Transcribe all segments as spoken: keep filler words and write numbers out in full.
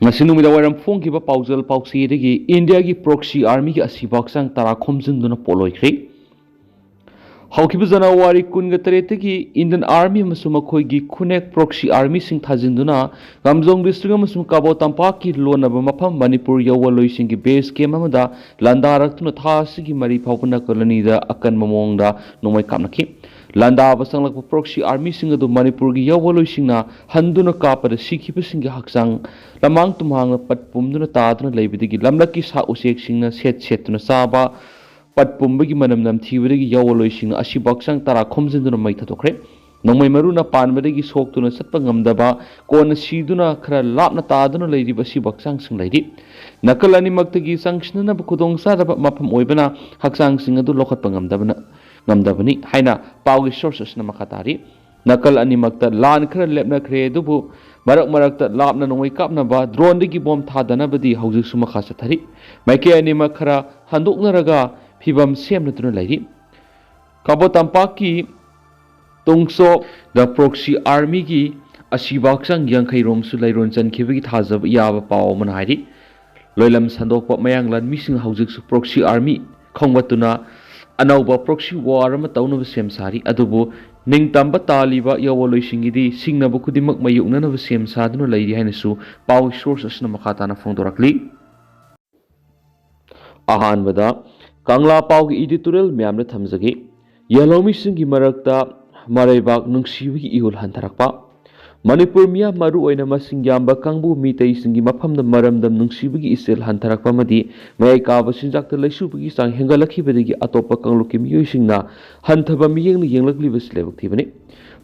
ꯉꯁꯤ ꯅꯨꯃꯤꯗꯥꯡ ꯋꯥꯏꯔꯝ ꯐꯣꯡꯈꯤꯕ ꯄꯥꯎꯖꯦꯜ ꯄꯥꯎꯆꯦꯗꯒꯤ ꯏꯟꯗꯤꯌꯥꯒꯤ proxy armyꯒꯤ ꯑꯁꯤꯕ ꯍꯛꯆꯥꯡ ꯇꯔꯥ ꯈꯣꯝꯖꯤꯟꯗꯨꯅ ꯄꯣꯠꯂꯣꯏꯈ꯭ꯔꯦ꯫ ꯍꯧꯈꯤꯕ ꯖꯅꯋꯥꯔꯤ ꯀꯨꯟꯒ ꯇꯔꯦꯠꯇꯒꯤ Indian Army ꯑꯃꯁꯨꯡ ꯃꯈꯣꯏꯒꯤ ꯈꯨꯅꯦꯛ proxy armyꯁꯤꯡ ꯊꯥꯖꯤꯟꯗꯨꯅ ꯀꯥꯝꯖꯣꯡ district ꯑꯃꯁꯨꯡ ꯀꯕꯣ ꯇꯝꯄꯥꯛꯀꯤ ꯂꯣꯟꯅꯕ ꯃꯐꯝ ꯃꯅꯤꯄꯨꯔ ꯌꯧꯋ ꯂꯣꯏꯁꯤꯡꯒꯤ base camp ꯑꯃꯗ ꯂꯥꯟꯗꯥꯔꯛꯇꯨꯅ ꯊꯥ ꯑꯁꯤꯒꯤ ꯃꯔꯤ ꯐꯥꯎꯕ ꯅꯥꯀꯜ ꯑꯅꯤꯗ ꯑꯀꯟꯕ ꯃꯑꯣꯡꯗ ꯅꯣꯡꯃꯩ ꯀꯥꯞꯅꯈꯤ꯫ ꯂꯥꯟꯗꯥꯕ ꯆꯪꯂꯛꯄ proxy armyꯁꯤꯡ ꯑꯗꯨ ꯃꯅꯤꯄꯨꯔꯒꯤ ꯌꯧꯋ ꯂꯣꯏꯁꯤꯡꯅ ꯍꯟꯗꯨꯅ ꯀꯥꯞꯄꯗ ꯁꯤꯈꯤꯕꯁꯤꯡꯒꯤ ꯍꯛꯆꯥꯡ ꯂꯃꯥꯡ ꯇꯨꯝꯍꯥꯡꯅ ꯄꯠ ꯄꯨꯝꯗꯨꯅ ꯇꯥꯗꯨꯅ ꯂꯩꯕꯗꯒꯤ ꯂꯝꯂꯛꯀꯤ ꯁꯥ ꯎꯆꯦꯛꯁꯤꯡꯅ ꯁꯦꯠ ꯁꯦꯠꯇꯨꯅ ꯆꯥꯕ, ꯄꯠ ꯄꯨꯝꯕꯒꯤ ꯃꯅꯝ ꯅꯝꯊꯤꯕꯗꯒꯤ ꯌꯧꯋ ꯂꯣꯏꯁꯤꯡꯅ ꯑꯁꯤꯕ ꯍꯛꯆꯥꯡ ꯇꯔꯥ ꯈꯣꯝꯖꯤꯟꯗꯨꯅ ꯃꯩ ꯊꯥꯗꯣꯛꯈ꯭ꯔꯦ꯫ ꯅꯣꯡꯃꯩ ꯃꯔꯨꯅ ꯄꯥꯟꯕꯗꯒꯤ ꯁꯣꯛꯇꯨꯅ ꯆꯠꯄ ꯉꯝꯗꯕ, ꯀꯣꯟꯅ ꯁꯤꯗꯨꯅ ꯈꯔ ꯂꯥꯞꯅ ꯇꯥꯗꯨꯅ ꯂꯩꯔꯤꯕ ꯑꯁꯤꯕ ꯍꯛꯆꯥꯡꯁꯤꯡ ꯂꯩꯔꯤ꯫ ꯅꯥꯀꯜ ꯑꯅꯤꯃꯛꯇꯒꯤ ꯆꯪꯁꯤꯟꯅꯅꯕ ꯈꯨꯗꯣꯡꯆꯥꯗꯕ ꯃꯐꯝ ꯑꯣꯏꯕꯅ ꯍꯛꯆꯥꯡꯁꯤꯡ ꯑꯗꯨ ꯂꯧꯈꯠꯄ ꯉꯝꯗꯕꯅ, ꯉꯝꯗꯕꯅꯤ ꯍꯥꯏꯅ ꯄꯥꯎꯒꯤ source ꯑꯁꯤꯅ ꯃꯈꯥ ꯇꯥꯔꯤ꯫ ꯅꯥꯀꯜ ꯑꯅꯤꯃꯛꯇ ꯂꯥꯟ ꯈꯔ ꯂꯦꯞꯅꯈ꯭ꯔꯦ, ꯑꯗꯨꯕꯨ ꯃꯔꯛ ꯃꯔꯛꯇ ꯂꯥꯞꯅ ꯅꯣꯡꯃꯩ ꯀꯥꯞꯅꯕ droneꯗꯒꯤ ꯕꯣꯝ ꯊꯥꯗꯅꯕꯗꯤ ꯍꯧꯖꯤꯛꯁꯨ ꯃꯈꯥ ꯆꯠꯊꯔꯤ꯫ ꯃꯥꯏꯀꯩ ꯑꯅꯤꯃꯛ ꯈꯔ ꯍꯟꯗꯣꯛꯅꯔꯒ ꯐꯤꯕꯝ ꯁꯦꯝꯅꯗꯨꯅ ꯂꯩꯔꯤ꯫ ꯀꯕꯣ ꯇꯝꯄꯥꯛꯀꯤ ꯇꯣꯡꯆꯣꯛ the proxy armyꯒꯤ ꯑꯁꯤꯕ ꯍꯛꯆꯥꯡ ꯌꯥꯡꯈꯩ ꯔꯣꯝꯁꯨ ꯂꯩꯔꯣꯟ ꯆꯟꯈꯤꯕꯒꯤ ꯊꯥꯖꯕ ꯌꯥꯕ ꯄꯥꯎ ꯑꯃꯅ ꯍꯥꯏꯔꯤ꯫ ꯂꯣꯏꯂꯝ ꯁꯟꯗꯣꯛꯄ ꯃꯌꯥꯡꯂꯥꯟ ꯃꯤꯁꯤꯡ ꯍꯧꯖꯤꯛꯁꯨ proxy army ꯈꯣꯝꯒꯠꯇꯨꯅ ꯑꯅꯧꯕ proxy war ꯑꯃ ꯇꯧꯅꯕ ꯁꯦꯝ ꯁꯥꯔꯤ꯫ ꯑꯗꯨꯕꯨ ꯅꯤꯡꯇꯝꯕ ꯇꯥꯜꯂꯤꯕ ꯌꯧꯋ ꯂꯣꯏꯁꯤꯡꯒꯤꯗꯤ ꯁꯤꯡꯅꯕ ꯈꯨꯗꯤꯡꯃꯛ ꯃꯥꯌꯣꯛꯅꯅꯕ ꯁꯦꯝ ꯁꯥꯗꯨꯅ ꯂꯩꯔꯤ ꯍꯥꯏꯅꯁꯨ ꯄꯥꯎꯒꯤ source ꯑꯁꯤꯅ ꯃꯈꯥ ꯇꯥꯅ ꯐꯣꯡꯗꯣꯔꯛꯂꯤ꯫ ꯑꯍꯥꯟꯕꯗ ꯀꯪꯂꯥ ꯄꯥꯎꯒꯤ editorial ꯃꯌꯥꯝꯗ ꯊꯝꯖꯒꯦ꯫ ꯌꯦꯜꯍꯧꯃꯤꯁꯤꯡꯒꯤ ꯃꯔꯛꯇ ꯃꯔꯩꯕꯥꯛ ꯅꯨꯡꯁꯤꯕꯒꯤ ꯏꯍꯨꯜ ꯍꯟꯊꯔꯛꯄ꯫ ꯃꯅꯤꯄꯨꯔ ꯃꯤꯌꯥꯝ, ꯃꯔꯨꯑꯣꯏꯅ ꯃꯁꯤꯡ ꯌꯥꯝꯕ ꯀꯥꯡꯕꯨ ꯃꯤꯇꯩꯁꯤꯡꯒꯤ ꯃꯐꯝꯗ ꯃꯔꯝꯗꯝ ꯅꯨꯡꯁꯤꯕꯒꯤ ꯏꯆꯤꯜ ꯍꯟꯊꯔꯛꯄ ꯑꯃꯗꯤ ꯃꯌꯥꯏ ꯀꯥꯕ ꯆꯤꯟꯖꯥꯛꯇ ꯂꯩꯁꯨꯕꯒꯤ ꯆꯥꯡ ꯍꯦꯟꯒꯠꯂꯛꯈꯤꯕꯗꯒꯤ ꯑꯇꯣꯞꯄ ꯀꯥꯡꯂꯨꯞꯀꯤ ꯃꯤꯑꯣꯏꯁꯤꯡꯅ ꯍꯟꯊꯕ ꯃꯤꯠꯌꯦꯡꯅ ꯌꯦꯡꯂꯛꯂꯤꯕꯁꯤ ꯂꯥꯏꯕꯛ ꯊꯤꯕꯅꯤ꯫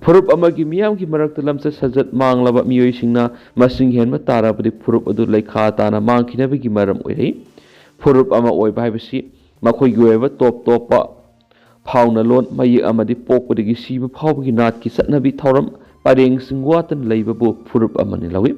ꯐꯨꯔꯨꯞ ꯑꯃꯒꯤ ꯃꯤꯌꯥꯝꯒꯤ ꯃꯔꯛꯇ ꯂꯝꯆꯠ ꯁꯥꯖꯠ ꯃꯥꯡꯂꯕ ꯃꯤꯑꯣꯏꯁꯤꯡꯅ ꯃꯁꯤꯡ ꯍꯦꯟꯕ ꯇꯥꯔꯕꯗꯤ ꯐꯨꯔꯨꯞ ꯑꯗꯨ ꯂꯩꯈꯥ ꯇꯥꯅ ꯃꯥꯡꯈꯤꯅꯕꯒꯤ ꯃꯔꯝ ꯑꯣꯏꯔꯛꯏ꯫ ꯐꯨꯔꯨꯞ ꯑꯃ ꯑꯣꯏꯕ ꯍꯥꯏꯕꯁꯤ ꯃꯈꯣꯏꯒꯤ ꯑꯣꯏꯕ ꯇꯣꯞ ꯇꯣꯞꯄ ꯐꯥꯎꯅꯂꯣꯟ ꯃꯌꯦꯛ ꯑꯃꯗꯤ ꯄꯣꯛꯄꯗꯒꯤ ꯁꯤꯕ ꯐꯥꯎꯕꯒꯤ ꯅꯥꯠꯀꯤ ꯆꯠꯅꯕꯤ ꯊꯧꯔꯝ ꯄꯔꯦꯡꯁꯤꯡ ꯋꯥꯠꯇꯅ ꯂꯩꯕꯕꯨ ꯐꯨꯔꯨꯞ ꯑꯃꯅꯤ ꯂꯧꯏ꯫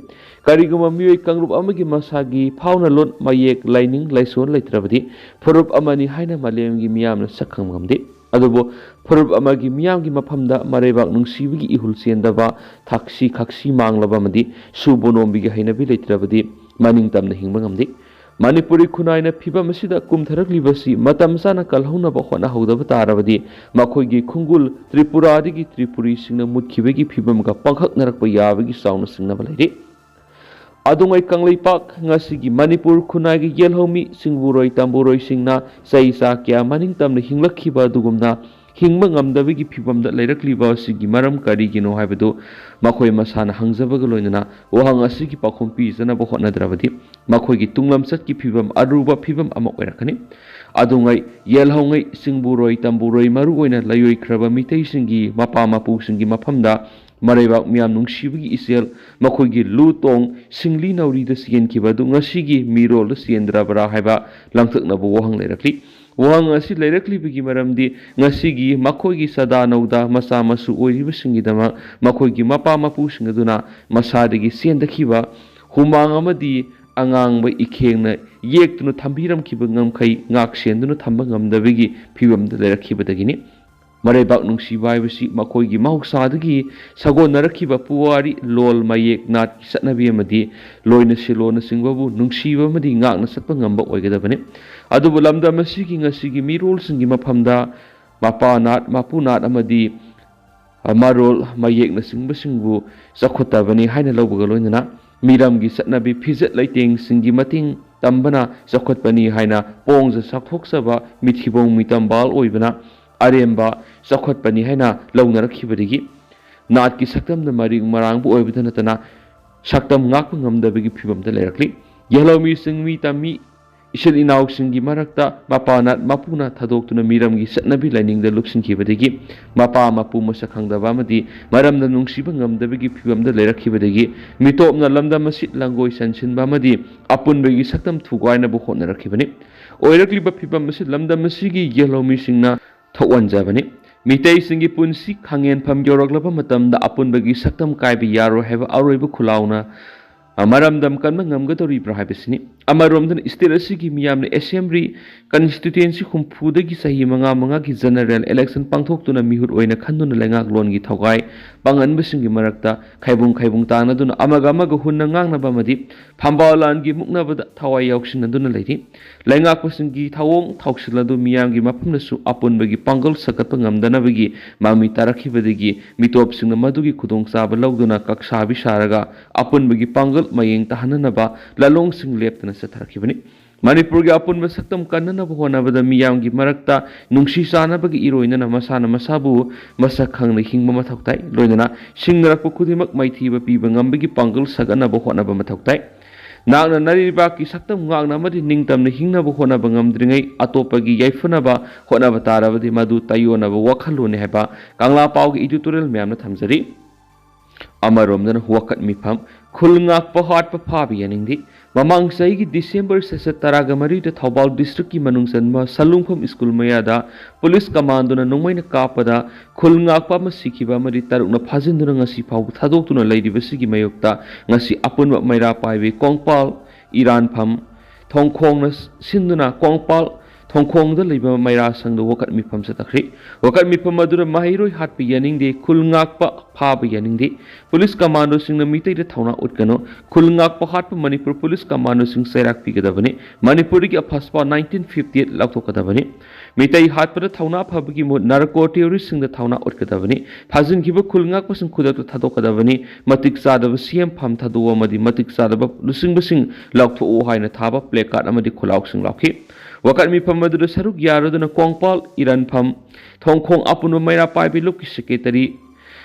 ꯀꯔꯤꯒꯨꯝꯕ ꯃꯤꯑꯣꯏ ꯀꯥꯡꯂꯨꯞ ꯑꯃꯒꯤ ꯃꯁꯥꯒꯤ ꯐꯥꯎꯅꯂꯣꯟ ꯃꯌꯦꯛ ꯂꯥꯏꯅꯤꯡ ꯂꯥꯏꯁꯣꯟ ꯂꯩꯇ꯭ꯔꯕꯗꯤ ꯐꯨꯔꯨꯞ ꯑꯃꯅꯤ ꯍꯥꯏꯅ ꯃꯥꯂꯦꯝꯒꯤ ꯃꯤꯌꯥꯝꯅ ꯁꯛꯈꯪꯕ ꯉꯝꯗꯦ꯫ ꯑꯗꯨꯕꯨ ꯐꯨꯔꯨꯞ ꯑꯃꯒꯤ ꯃꯤꯌꯥꯝꯒꯤ ꯃꯐꯝꯗ ꯃꯔꯩꯕꯥꯛ ꯅꯨꯡꯁꯤꯕꯒꯤ ꯏꯍꯨꯜ ꯆꯦꯟꯗꯕ, ꯊꯛꯁꯤ ꯈꯥꯛꯁꯤ ꯃꯥꯡꯂꯕ ꯑꯃꯗꯤ ꯁꯨꯕ ꯅꯣꯝꯕꯒꯤ ꯍꯩꯅꯕꯤ ꯂꯩꯇ꯭ꯔꯕꯗꯤ ꯃꯅꯤꯡ ꯇꯝꯅ ꯍꯤꯡꯕ ꯉꯝꯗꯦ꯫ ꯃꯅꯤꯄꯨꯔꯤ ꯈꯨꯟꯅꯥꯏꯅ ꯐꯤꯕꯝ ꯑꯁꯤꯗ ꯀꯨꯝꯊꯔꯛꯂꯤꯕꯁꯤ ꯃꯇꯝ ꯆꯥꯅ ꯀꯜꯍꯧꯅꯕ ꯍꯣꯠꯅꯍꯧꯗꯕ ꯇꯥꯔꯕꯗꯤ ꯃꯈꯣꯏꯒꯤ ꯈꯣꯡꯒꯨꯜ ꯇ꯭ꯔꯤꯄꯨꯔꯥꯗꯒꯤ ꯇ꯭ꯔꯤꯄꯨꯔꯤꯁꯤꯡꯅ ꯃꯨꯠꯈꯤꯕꯒꯤ ꯐꯤꯕꯝꯒ ꯄꯥꯡꯈꯛꯅꯔꯛꯄ ꯌꯥꯕꯒꯤ ꯆꯥꯎꯅ ꯆꯤꯡꯅꯕ ꯂꯩꯔꯤ꯫ ꯑꯗꯨꯉꯩ ꯀꯪꯂꯩꯄꯥꯛ ꯉꯁꯤꯒꯤ ꯃꯅꯤꯄꯨꯔ ꯈꯨꯟꯅꯥꯏꯒꯤ ꯌꯦꯜꯍꯧꯃꯤ ꯁꯤꯡꯕꯨꯔꯣꯏ ꯇꯝꯕꯨꯔꯣꯏꯁꯤꯡꯅ ꯆꯍꯤ ꯆꯥ ꯀꯌꯥ ꯃꯅꯤꯡ ꯇꯝꯅ ꯍꯤꯡꯂꯛꯈꯤꯕ ꯑꯗꯨꯒꯨꯝꯅ ꯍꯤꯡꯕ ꯉꯝꯗꯕꯒꯤ ꯐꯤꯕꯝꯗ ꯂꯩꯔꯛꯂꯤꯕ ꯑꯁꯤꯒꯤ ꯃꯔꯝ ꯀꯔꯤꯒꯤꯅꯣ ꯍꯥꯏꯕꯗꯨ ꯃꯈꯣꯏ ꯃꯁꯥꯅ ꯍꯪꯖꯕꯒ ꯂꯣꯏꯅꯅ ꯋꯥꯍꯪ ꯑꯁꯤꯒꯤ ꯄꯥꯎꯈꯨꯝ ꯄꯤꯖꯅꯕ ꯍꯣꯠꯅꯗ꯭ꯔꯕꯗꯤ ꯃꯈꯣꯏꯒꯤ ꯇꯨꯡꯂꯝꯆꯠꯀꯤ ꯐꯤꯕꯝ ꯑꯔꯨꯕ ꯐꯤꯕꯝ ꯑꯃ ꯑꯣꯏꯔꯛꯀꯅꯤ꯫ ꯑꯗꯨꯉꯩ ꯌꯦꯜꯍꯧꯉꯩ ꯁꯤꯡꯕꯨꯔꯣꯏ ꯇꯝꯕꯨꯔꯣꯏ ꯃꯔꯨꯑꯣꯏꯅ ꯂꯩꯔꯣꯏꯈ꯭ꯔꯕ ꯃꯤꯇꯩꯁꯤꯡꯒꯤ ꯃꯄꯥ ꯃꯄꯨꯁꯤꯡꯒꯤ ꯃꯐꯝꯗ ꯃꯔꯩꯕꯥꯛ ꯃꯤꯌꯥꯝ ꯅꯨꯡꯁꯤꯕꯒꯤ ꯏꯆꯦꯜ, ꯃꯈꯣꯏꯒꯤ ꯂꯨ ꯇꯣꯡ ꯁꯤꯡꯂꯤ ꯅꯥꯎꯔꯤꯗ ꯆꯦꯟꯈꯤꯕ ꯑꯗꯨ ꯉꯁꯤꯒꯤ ꯃꯤꯔꯣꯜꯗ ꯆꯦꯟꯗ꯭ꯔꯕ꯭ꯔꯥ ꯍꯥꯏꯕ ꯂꯥꯡꯇꯛꯅꯕ ꯋꯥꯍꯪ ꯂꯩꯔꯛꯂꯤ꯫ ꯋꯥꯍꯪ ꯑꯁꯤ ꯂꯩꯔꯛꯂꯤꯕꯒꯤ ꯃꯔꯝꯗꯤ ꯉꯁꯤꯒꯤ ꯃꯈꯣꯏꯒꯤ ꯆꯥꯗꯥ ꯅꯧꯗꯥ ꯃꯆꯥ ꯃꯁꯨ ꯑꯣꯏꯔꯤꯕꯁꯤꯡꯒꯤꯗꯃꯛ ꯃꯈꯣꯏꯒꯤ ꯃꯄꯥ ꯃꯄꯨꯁꯤꯡ ꯑꯗꯨꯅ ꯃꯁꯥꯗꯒꯤ ꯆꯦꯟꯗꯈꯤꯕ ꯍꯨꯃꯥꯡ ꯑꯃꯗꯤ ꯑꯉꯥꯡꯕ ꯏꯈꯦꯡꯅ ꯌꯦꯛꯇꯨꯅ ꯊꯝꯕꯤꯔꯝꯈꯤꯕ ꯉꯝꯈꯩ ꯉꯥꯛ ꯁꯦꯟꯗꯨꯅ ꯊꯝꯕ ꯉꯝꯗꯕꯒꯤ ꯐꯤꯕꯝꯗ ꯂꯩꯔꯛꯈꯤꯕꯗꯒꯤꯅꯤ꯫ ꯃꯔꯩꯕꯥꯛ ꯅꯨꯡꯁꯤꯕ ꯍꯥꯏꯕꯁꯤ ꯃꯈꯣꯏꯒꯤ ꯃꯍꯧꯁꯥꯗꯒꯤ ꯁꯥꯒꯣꯟꯅꯔꯛꯈꯤꯕ ꯄꯨꯋꯥꯔꯤ, ꯂꯣꯜ, ꯃꯌꯦꯛ, ꯅꯥꯠꯀꯤ ꯆꯠꯅꯕꯤ ꯑꯃꯗꯤ ꯂꯣꯏꯅ ꯁꯤꯂꯣꯟꯅꯆꯤꯡꯕꯕꯨ ꯅꯨꯡꯁꯤꯕ ꯑꯃꯗꯤ ꯉꯥꯛꯅ ꯆꯠꯄ ꯉꯝꯕ ꯑꯣꯏꯒꯗꯕꯅꯤ꯫ ꯑꯗꯨꯕꯨ ꯂꯝꯗꯝ ꯑꯁꯤꯒꯤ ꯉꯁꯤꯒꯤ ꯃꯤꯔꯣꯜꯁꯤꯡꯒꯤ ꯃꯐꯝꯗ ꯃꯄꯥ ꯅꯥꯠ, ꯃꯄꯨ ꯅꯥꯠ ꯑꯃꯗꯤ ꯃꯔꯣꯜ, ꯃꯌꯦꯛꯅꯆꯤꯡꯕꯁꯤꯡꯕꯨ ꯆꯥꯎꯈꯠꯇꯕꯅꯤ ꯍꯥꯏꯅ ꯂꯧꯕꯒ ꯂꯣꯏꯅꯅ ꯃꯤꯔꯝꯒꯤ ꯆꯠꯅꯕꯤ, ꯐꯤꯖꯦꯠ ꯂꯩꯇꯦꯡꯁꯤꯡꯒꯤ ꯃꯇꯦꯡ ꯇꯝꯕꯅ ꯆꯥꯎꯈꯠꯄꯅꯤ ꯍꯥꯏꯅ ꯄꯣꯡꯖ ꯆꯥꯎꯊꯣꯛꯆꯕ ꯃꯤꯊꯤꯕꯣꯡ ꯃꯤꯇꯝꯕꯥꯜ ꯑꯣꯏꯕꯅ ꯑꯔꯦꯝꯕ ꯆꯥꯎꯈꯠꯄꯅꯤ ꯍꯥꯏꯅ ꯂꯧꯅꯔꯛꯈꯤꯕꯗꯒꯤ ꯅꯥꯠꯀꯤ ꯁꯛꯇꯝꯗ ꯃꯔꯤꯡ ꯃꯔꯥꯡꯕ ꯑꯣꯏꯕꯇ ꯅꯠꯇꯅ ꯁꯛꯇꯝ ꯉꯥꯛꯄ ꯉꯝꯗꯕꯒꯤ ꯐꯤꯕꯝꯗ ꯂꯩꯔꯛꯂꯤ꯫ ꯌꯦꯜꯍꯧꯃꯤꯁꯤꯡ ꯃꯤ ꯇꯝꯃꯤ, ꯏꯆꯤꯜ ꯏꯅꯥꯎꯁꯤꯡꯒꯤ ꯃꯔꯛꯇ ꯃꯄꯥ ꯅꯥꯠ ꯃꯄꯨꯅ ꯊꯥꯗꯣꯛꯇꯨꯅ ꯃꯤꯔꯝꯒꯤ ꯆꯠꯅꯕꯤ ꯂꯥꯏꯅꯤꯡꯗ ꯂꯨꯞꯁꯤꯟꯈꯤꯕꯗꯒꯤ ꯃꯄꯥ ꯃꯄꯨ ꯃꯁꯛ ꯈꯪꯗꯕ ꯑꯃꯗꯤ ꯃꯔꯝꯗꯝ ꯅꯨꯡꯁꯤꯕ ꯉꯝꯗꯕꯒꯤ ꯐꯤꯕꯝꯗ ꯂꯩꯔꯛꯈꯤꯕꯗꯒꯤ ꯃꯤꯇꯣꯞꯅ ꯂꯝꯗꯝ ꯑꯁꯤ ꯂꯪꯒꯣꯏ ꯆꯟꯁꯤꯟꯕ ꯑꯃꯗꯤ ꯑꯄꯨꯟꯕꯒꯤ ꯁꯛꯇꯝ ꯊꯨꯒꯥꯏꯅꯕ ꯍꯣꯠꯅꯔꯛꯈꯤꯕꯅꯤ꯫ ꯑꯣꯏꯔꯛꯂꯤꯕ ꯐꯤꯕꯝ ꯑꯁꯤ ꯂꯝꯗꯝ ꯑꯁꯤꯒꯤ ꯌꯦꯜꯍꯧꯃꯤꯁꯤꯡꯅ ꯊꯣꯛꯍꯟꯖꯕꯅꯤ꯫ ꯃꯤꯇꯩꯁꯤꯡꯒꯤ ꯄꯨꯟꯁꯤ ꯈꯥꯡꯉꯦꯟꯐꯝ ꯌꯧꯔꯛꯂꯕ ꯃꯇꯝꯗ ꯑꯄꯨꯟꯕꯒꯤ ꯁꯛꯇꯝ ꯀꯥꯏꯕ ꯌꯥꯔꯣꯏ ꯍꯥꯏꯕ ꯑꯔꯣꯏꯕ ꯈꯨꯂꯥꯎꯅ ꯃꯔꯝꯗꯝ ꯀꯟꯕ ꯉꯝꯒꯗꯧꯔꯤꯕ꯭ꯔꯥ ꯍꯥꯏꯕꯁꯤꯅꯤ꯫ ꯑꯃꯔꯣꯝꯗꯅ state ꯑꯁꯤꯒꯤ ꯃꯤꯌꯥꯝꯅ assembly constituency ꯍꯨꯝꯐꯨꯗꯒꯤ ꯆꯍꯤ ꯃꯉꯥ ꯃꯉꯥꯒꯤ general election ꯄꯥꯡꯊꯣꯛꯇꯨꯅ ꯃꯤꯍꯨꯠ ꯑꯣꯏꯅ ꯈꯟꯗꯨꯅ ꯂꯩꯉꯥꯛꯂꯣꯟꯒꯤ ꯊꯧꯒꯥꯏ ꯄꯥꯡꯍꯟꯕꯁꯤꯡꯒꯤ ꯃꯔꯛꯇ ꯈꯥꯏꯕꯨꯡ ꯈꯥꯏꯕꯨꯡ ꯇꯥꯅꯗꯨꯅ ꯑꯃꯒ ꯑꯃꯒ ꯍꯨꯟꯅ ꯉꯥꯡꯅꯕ ꯑꯃꯗꯤ ꯐꯝꯕꯥꯜ ꯂꯥꯟꯒꯤ ꯃꯨꯛꯅꯕꯗ ꯊꯋꯥꯏ ꯌꯥꯎꯁꯤꯟꯅꯗꯨꯅ ꯂꯩꯔꯤ꯫ ꯂꯩꯉꯥꯛꯄꯁꯤꯡꯒꯤ ꯊꯧꯑꯣꯡ ꯊꯧꯁꯤꯜ ꯑꯗꯨ ꯃꯤꯌꯥꯝꯒꯤ ꯃꯐꯝꯗꯁꯨ ꯑꯄꯨꯟꯕꯒꯤ ꯄꯥꯡꯒꯜ ꯁꯥꯒꯠꯄ ꯉꯝꯗꯅꯕꯒꯤ ꯃꯃꯤ ꯇꯥꯔꯛꯈꯤꯕꯗꯒꯤ ꯃꯤꯇꯣꯞꯁꯤꯡꯅ ꯃꯗꯨꯒꯤ ꯈꯨꯗꯣꯡꯆꯥꯕ ꯂꯧꯗꯨꯅ ꯀꯛꯁꯥꯕꯤ ꯁꯥꯔꯒ ꯑꯄꯨꯟꯕꯒꯤ ꯄꯥꯡꯒꯜ ꯃꯌꯦꯡ ꯇꯥꯍꯟꯅꯅꯕ ꯂꯥꯂꯣꯡꯁꯤꯡ ꯂꯦꯞꯇꯅ ꯆꯠꯊꯔꯛꯈꯤꯕꯅꯤ꯫ ꯃꯅꯤꯄꯨꯔꯒꯤ ꯑꯄꯨꯟꯕ ꯁꯛꯇꯝ ꯀꯟꯅꯅꯕ ꯍꯣꯠꯅꯕꯗ ꯃꯤꯌꯥꯝꯒꯤ ꯃꯔꯛꯇ ꯅꯨꯡꯁꯤ ꯆꯥꯟꯅꯕꯒꯤ ꯏꯔꯣꯏꯅꯅ ꯃꯁꯥꯅ ꯃꯁꯥꯕꯨ ꯃꯁꯛ ꯈꯪꯅ ꯍꯤꯡꯕ ꯃꯊꯧ ꯇꯥꯏ꯫ ꯂꯣꯏꯅꯅ ꯁꯤꯡꯅꯔꯛꯄ ꯈꯨꯗꯤꯡꯃꯛ ꯃꯥꯏꯊꯤꯕ ꯄꯤꯕ ꯉꯝꯕꯒꯤ ꯄꯥꯡꯒꯜ ꯁꯥꯒꯠꯅꯕ ꯍꯣꯠꯅꯕ ꯃꯊꯧ ꯇꯥꯏ꯫ ꯅꯍꯥꯛꯅ ꯅꯔꯩꯕꯥꯛꯀꯤ ꯁꯛꯇꯝ ꯉꯥꯛꯅ ꯑꯃꯗꯤ ꯅꯤꯡꯇꯝꯅ ꯍꯤꯡꯅꯕ ꯍꯣꯠꯅꯕ ꯉꯝꯗ꯭ꯔꯤꯉꯩ ꯑꯇꯣꯞꯄꯒꯤ ꯌꯥꯏꯐꯅꯕ ꯍꯣꯠꯅꯕ ꯇꯥꯔꯕꯗꯤ ꯃꯗꯨ ꯇꯥꯏꯌꯣꯟꯅꯕ ꯋꯥꯈꯜꯂꯣꯟꯅꯤ ꯍꯥꯏꯕ ꯀꯪꯂꯥ ꯄꯥꯎꯒꯤ editorial ꯃꯌꯥꯝꯅ ꯊꯝꯖꯔꯤ꯫ ꯑꯃꯔꯣꯝꯗꯅ ꯋꯥꯀꯠ ꯃꯤꯐꯝ, ꯈꯨꯜ ꯉꯥꯛꯄ ꯍꯥꯠꯄ ꯐꯥꯕ ꯌꯥꯅꯤꯡꯗꯦ꯫ ꯃꯃꯥꯡ ꯆꯍꯤꯒꯤ December ꯁꯦꯁꯟ ꯇꯔꯥꯒ ꯃꯔꯤꯗ ꯊꯧꯕꯥꯜ districtꯀꯤ ꯃꯅꯨꯡ ꯆꯟꯕ ꯁꯂꯨꯡꯐꯝ school ꯃꯌꯥꯗ police commandoꯅ ꯅꯣꯡꯃꯩꯅ ꯀꯥꯞꯄꯗ ꯈꯨꯜ ꯉꯥꯛꯄ ꯑꯃ ꯁꯤꯈꯤꯕ ꯑꯃꯗꯤ ꯇꯔꯨꯛꯅ ꯐꯥꯖꯤꯟꯗꯨꯅ ꯉꯁꯤ ꯐꯥꯎꯕ ꯊꯥꯗꯣꯛꯇꯨꯅ ꯂꯩꯔꯤꯕꯁꯤꯒꯤ ꯃꯥꯌꯣꯛꯇ ꯉꯁꯤ ꯑꯄꯨꯟꯕ ꯃꯩꯔꯥ ꯄꯥꯏꯕꯤ ꯀꯣꯡꯄꯥꯜ ꯏꯔꯥꯟꯐꯝ ꯊꯣꯡꯈꯣꯡꯅ ꯁꯤꯟꯗꯨꯅ ꯀꯣꯡꯄꯥꯜ ꯊꯣꯡꯈꯣꯡꯗ ꯂꯩꯕ ꯃꯩꯔꯥ ꯁꯪꯗ ꯋꯥꯀꯠ ꯃꯤꯐꯝ ꯆꯠꯊꯈ꯭ꯔꯤ꯫ ꯋꯥꯀꯠ ꯃꯤꯐꯝ ꯑꯗꯨꯗ ꯃꯍꯩꯔꯣꯏ ꯍꯥꯠꯄ ꯌꯥꯅꯤꯡꯗꯦ, ꯈꯨꯜ ꯉꯥꯛꯄ ꯐꯥꯕ ꯌꯥꯅꯤꯡꯗꯦ, police commandoꯁꯤꯡꯅ ꯃꯤꯇꯩꯗ ꯊꯧꯅꯥ ꯎꯠꯀꯅꯨ, ꯈꯨꯜ ꯉꯥꯛꯄ ꯍꯥꯠꯄ ꯃꯅꯤꯄꯨꯔ police commandoꯁꯤꯡ ꯆꯩꯔꯥꯛ ꯄꯤꯒꯗꯕꯅꯤ, ꯃꯅꯤꯄꯨꯔꯗꯒꯤ ꯑꯐꯁꯄꯥ nineteen fifty eight ꯂꯧꯊꯣꯛꯀꯗꯕꯅꯤ, ꯃꯤꯇꯩ ꯍꯥꯠꯄꯗ ꯊꯧꯅꯥ ꯐꯕꯒꯤ ꯃꯍꯨꯠ narco terroristꯁꯤꯡꯗ ꯊꯧꯅꯥ ꯎꯠꯀꯗꯕꯅꯤ, ꯐꯥꯖꯤꯟꯈꯤꯕ ꯈꯨꯜ ꯉꯥꯛꯄꯁꯤꯡ ꯈꯨꯗꯛꯇ ꯊꯥꯗꯣꯛꯀꯗꯕꯅꯤ, ꯃꯇꯤꯛ ꯆꯥꯗꯕ ꯁꯤ ꯑꯦꯝ ꯐꯝ ꯊꯥꯗꯣꯛꯎ ꯑꯃꯗꯤ ꯃꯇꯤꯛ ꯆꯥꯗꯕ ꯂꯨꯆꯤꯡꯕꯁꯤꯡ ꯂꯧꯊꯣꯛꯎ ꯍꯥꯏꯅ ꯊꯥꯕ placard ꯑꯃꯗꯤ ꯈꯨꯜꯂꯥꯎꯁꯤꯡ ꯂꯥꯎꯈꯤ꯫ ꯋꯥꯀꯠ ꯃꯤꯐꯝ ꯑꯗꯨꯗ ꯁꯔꯨꯛ ꯌꯥꯔꯗꯨꯅ ꯀꯣꯡꯄꯥꯜ ꯏꯔꯟꯐꯝ ꯊꯣꯡꯈꯣꯡ ꯑꯄꯨꯟꯕ ꯃꯩꯔꯥ ꯄꯥꯏꯕꯤ ꯂꯨꯞꯀꯤ secretary